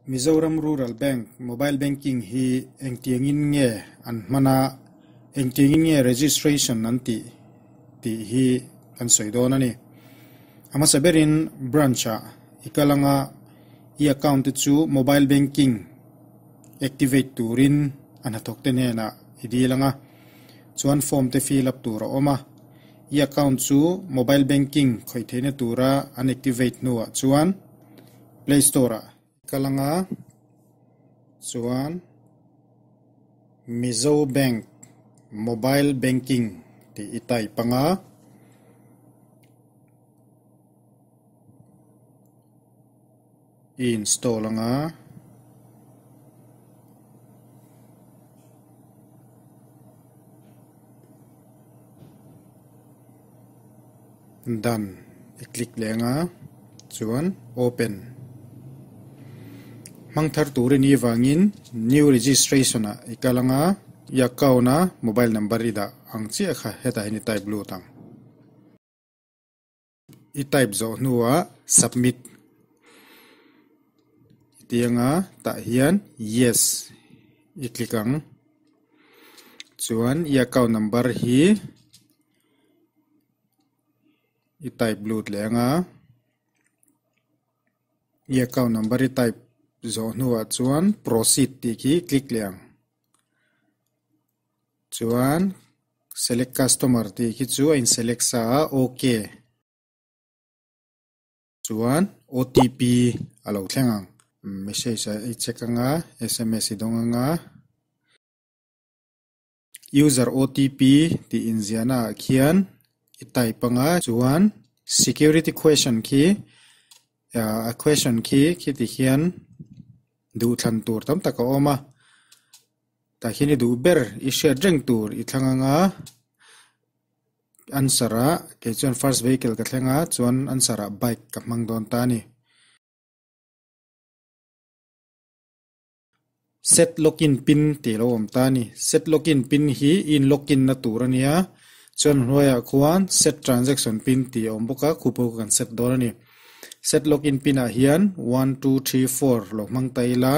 Mizoram Rural Bank Mobile Banking hi engtiangin nge an hman a, engtiangin nge registration an tih tih hi kan sawi dawn a ni. A hmasa berin branch ah i kal anga i account te chu mobile banking activate turin a hnathawk te hnenah i dil anga chuan form te fill up tur a awm a. I account chu mobile banking khawih theihna tura an activate hnuah chuan Play Store ah i kal anga chuan Mizo Bank Mobile Banking tih i type anga. I install anga. Done i click leh anga chuan open hmang thar tur i nih vangin new registration ah i kal anga i account a mobile number i dah ang chiah kha hetah hian i type lut ang. I type zawh hnuah submit i ti anga tah hian yes i click ang. Chuan i account number hi i type lut leh anga i account number i type zawh hnuah chuan proceed tih khi click leh ang. Chuan select customer tih khi chu a in select sa a ok. Chuan OTP a lo thleng ang. Message a i check anga sms i dawng anga user OTP tih inziahna ah khian i type anga chuan security question khi a question khi khiti hian duhthlan tur tam tak a awm a. Tah hian i duh ber i hriat reng tur i thlang anga answer ah kei chuan first vehicle ka thleng a chuan answer ah bike ka hmang dawn ta a ni. Set login pin tih a lo awm ta a ni. Set login pin hi i in login na tur a nia chuan hnuaiah khuan set transaction pin tih a awm bawk a khu pawh kan set dawn a ni. Set login pin ah hian 1234 lo hmang ta ila.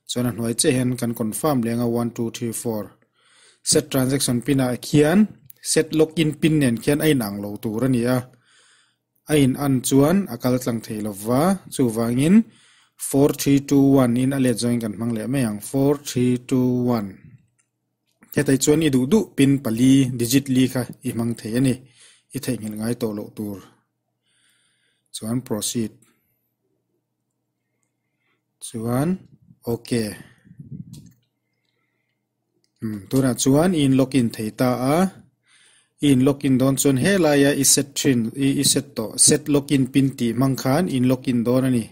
Chuan a hnuai chiah hian kan confirm leh anga 1234 set transaction pin ah khian set login pin nen khian a inang lo tur a ni a, a in an chuan a kal tlang thei lova chuvangin 4321 in a let zawngin kan hmang leh mai ang 4321 hetah hi chuan i duh duh pin pali digit li kha i hmang thei a ni i theihnghilh ngai tawh loh tur chuan proceed. Chuan ok umm tunah chuan i in login thei ta a i in login dawn chuan helaia i set thin i set tawh set login pin tih hmang khan i in login dawn a ni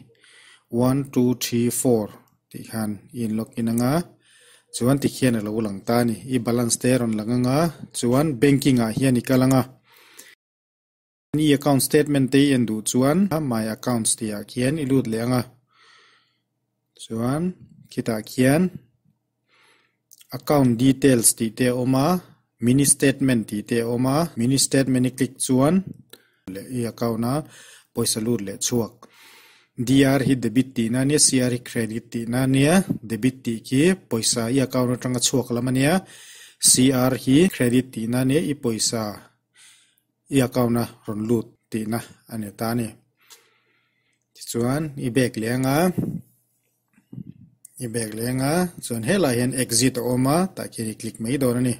1234 tih khan i in login anga chuan tikhian a lo lang ta a ni i balance te a rawn lang anga chuan banking ah hian i kal anga. I account statement te i en duh chuan my accounts tih ah khian i lut leh ang a, chuan khitah khian account details tih te a awm a, mini statement tih te a awm a, mini statement i click chuan leh i account a pawisa lut leh chhuak. DR hi debit tihna a nia, CR hi credit tihna a nia, debit tih khi pawisa i account atanga chhuak lam a nia, CR hi credit tihna a nia, i pawisa I account a rawn lut tihna a ni ta a ni. Tichuan i bag leh anga i bag leh anga chuan helaiah hian exit a awm a tah khian i click mai dawn a ni.